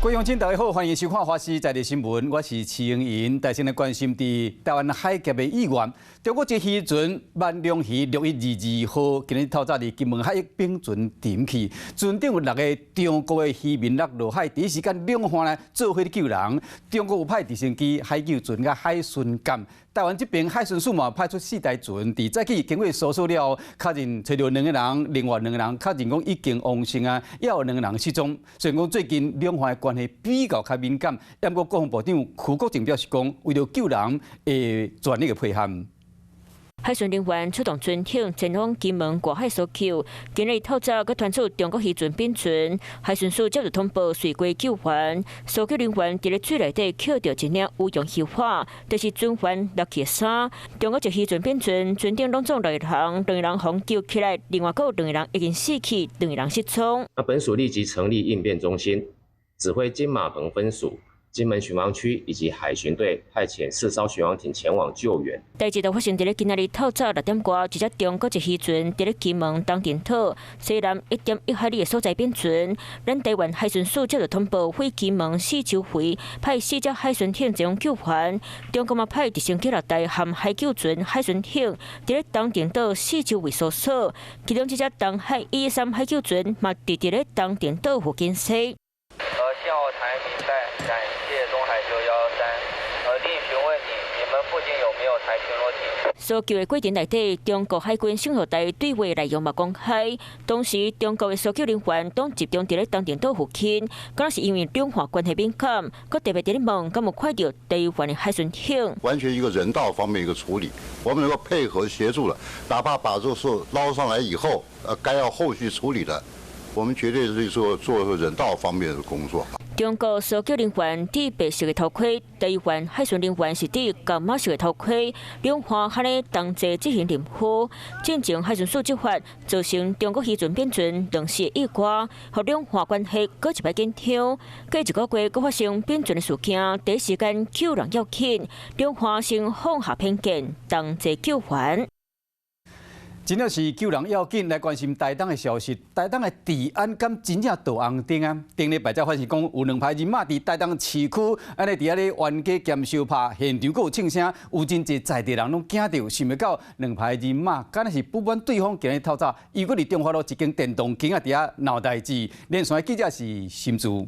各位鄉親，大家好，歡迎收看《華視在地新聞》，我是徐英瑩。帶先來關心佇台灣海峽的意外，中國一漁船萬隆漁6122號，今日透早佇金門海域苯船沉去，船頂有六个中國的漁民落落海，第一時間兩岸來做伙救人。中國有派直升機、海救船佮海巡艦，台灣這邊海巡署嘛派出四台船，佇早起經過搜索了後，確認揣著兩个人，另外兩個人確認講已經往生啊，猶有兩個人失蹤。雖然講最近兩岸的關係比較較敏感，不過國防部長邱國正表示講，為著救人會全力的配合。海巡人員出動船艇前往金門外海搜救，今日透早閣傳出中國漁船苯船，海巡署接到通報，隨過救援。搜救人員佇咧水內底抾著一領羽絨漁網，就是船員落去的衫。中國一漁船苯船，船頂攏總六个人，兩个人予救起來，另外閣有兩个人已經死去，兩个人失蹤。那本署立即成立應變中心，指揮金馬棚分署、金門巡防區以及海巡隊派遣四艘巡防艇前往救援。代誌就發生佇咧今仔日透早6點外，一隻中國籍漁船佇咧金門東定島西南1.1海里的所在苯船。咱台灣海巡署接到通報，飛金門四周圍派四隻海巡艇前往救援。中國嘛派直升機六台和海救船、海巡艇佇咧東定島四周圍搜索。其中這隻東海113海救船嘛佇佇咧東定島附近駛。信號台明白，感謝東海913。另詢問你，你們附近有沒有台巡邏艇？搜救的過程內底，中國海軍信號台對話內容嘛公開。當時中國的搜救人員攏集中佇咧東定島附近，敢若是因為兩岸關係敏感，閣特別佇咧問，敢有看著台灣的海巡艇？完全一個人道方面一個處理，我們能夠配合協助了，哪怕把這事撈上來以後，該要後續處理的，我們絕對是做做人道方面的工作。中國搜救人員戴白色的頭盔，台灣海巡人員是戴柑仔色的頭盔，兩岸按呢同齊執行任務。進前海巡署執法，造成中國漁船苯船兩死意外，予兩岸關係閣一擺緊張。過一個月，閣發生苯船的事件，第一時間救人要緊，兩岸先放下偏見，同齊救援。真正是救人要緊，來關心台東的消息。台東的治安敢真正倒紅燈啊？頂禮拜才發現講有兩派人馬佇台東市區，按呢佇遐咧冤家兼相拍，現場閣有槍聲，有真濟在地人攏驚著，想袂到兩派人馬敢若是不滿對方，今日透早又閣佇中華路一間電動間仔佇遐鬧代誌。連線的記者是沈珠。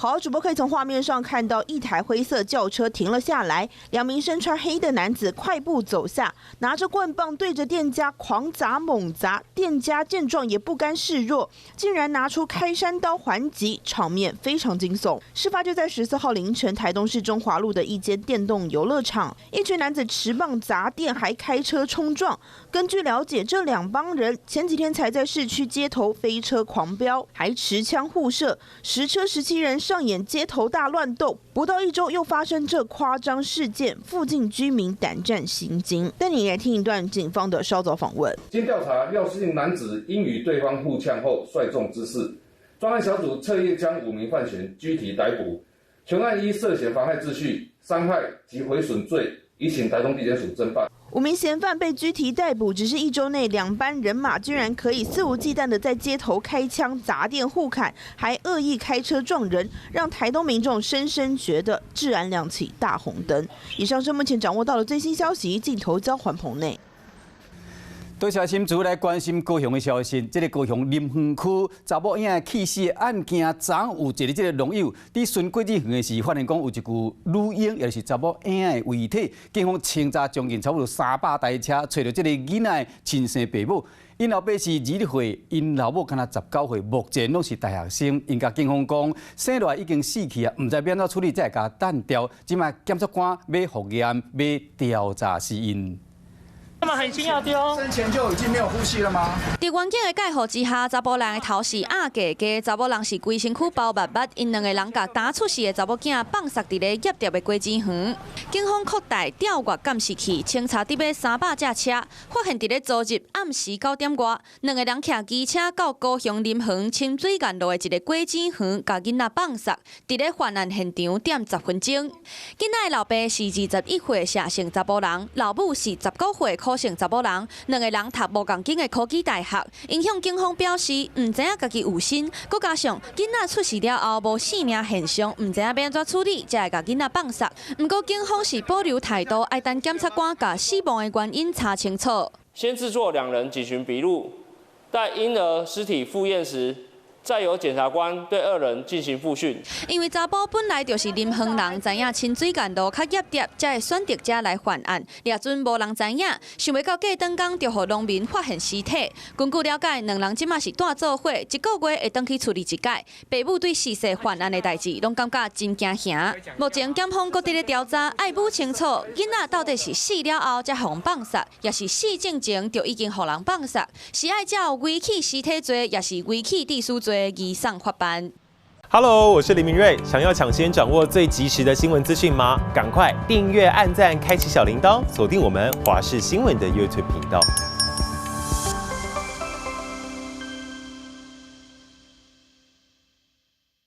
好，主播可以從畫面上看到，一台灰色轎車停了下來，兩名身穿黑的男子快步走下，拿着棍棒對着店家狂砸猛砸。店家見狀也不甘示弱，竟然拿出開山刀還擊，場面非常驚悚。事發就在14號凌晨，台東市中華路的一間電動遊樂場，一群男子持棒砸店，還開車衝撞。根據了解，這兩幫人前幾天才在市區街頭飛車狂飆，還持槍互射，10車17人上演街頭大亂鬥，不到一周又發生這誇張事件，附近居民膽戰心驚。帶你來聽一段警方的稍早訪問。經調查，廖姓男子因與對方互嗆後率眾滋事，專案小組徹夜將五名犯嫌拘提逮捕，全案依涉嫌妨害秩序、傷害及毀損罪，移請台東地檢署偵辦。五名嫌犯被拘提逮捕，只是一周內兩班人馬居然可以肆無忌憚的在街頭開槍砸店互砍，還惡意開車撞人，讓台東民眾深深覺得治安亮起大紅燈。以上是目前掌握到的最新消息，鏡頭交還棚內。多謝心主來關心高雄的消息。這个高雄林園區查某嬰仔棄屍的案件，昨有一个這个農友佇巡果子園的時，發現講有一具女嬰，也就是查某嬰仔的遺體。警方清查將近差不多300台車，揣著這个囡仔的親生爸母。𪜶老爸是21歲，𪜶老母敢若19歲，目前攏是大學生。𪜶共警方講，生落來已經死去啊，毋知欲按怎處理，才會共擲掉。這擺檢察官欲複驗，欲調查死因。這麼狠心要丟？生前就已經沒有呼吸了嗎？佇員警的介護之下，查埔人的頭是壓低低，查某人是規身軀包密密，𪜶兩个人共剛出世的查某囝放捒佇咧挾掉的果子園。警方擴大調閱監視器，清查佇欲300架車，發現佇咧昨日暗時9點外，兩个人騎機車到高雄林園清水岩路的一个果子園，共囡仔放捒，佇咧犯案現場踮10分鐘。囡仔的老爸是21歲謝姓查埔人，老母是19歲柯柯姓查某人，兩个人讀無仝間的科技大學。𪜶向警方表示，毋知影家己有身，閣加上囡仔出世了後無性命現象，毋知影欲按怎處理，才會共囡仔放捒。毋過警方是保留態度，愛等檢察官共死亡的原因查清楚。先製作兩人警詢筆錄，待嬰兒屍體複驗時，再由檢察官對二人進行複訊。因為查埔本來就是林園人，知影清水岩路較澀疊，才會選擇遮來犯案。掠準無人知影，想袂到過轉工就予農民發現屍體。根據了解，兩人這馬是蹛做伙，一個月會轉去厝裡一擺。爸母對事實犯案的代誌，攏感覺真驚嚇。目前檢方閣佇咧調查，愛摸清楚囡仔到底是死了後才予人放捒，抑是死前就已經予人放捒，是愛照遺棄屍體罪，抑是遺棄致死罪？移送法辦。 Hello，我是林明瑞。想要搶先掌握最及時的新聞資訊嗎？趕快訂閱、按讚、開啟小鈴鐺，鎖定我們華視新聞的 YouTube 頻道。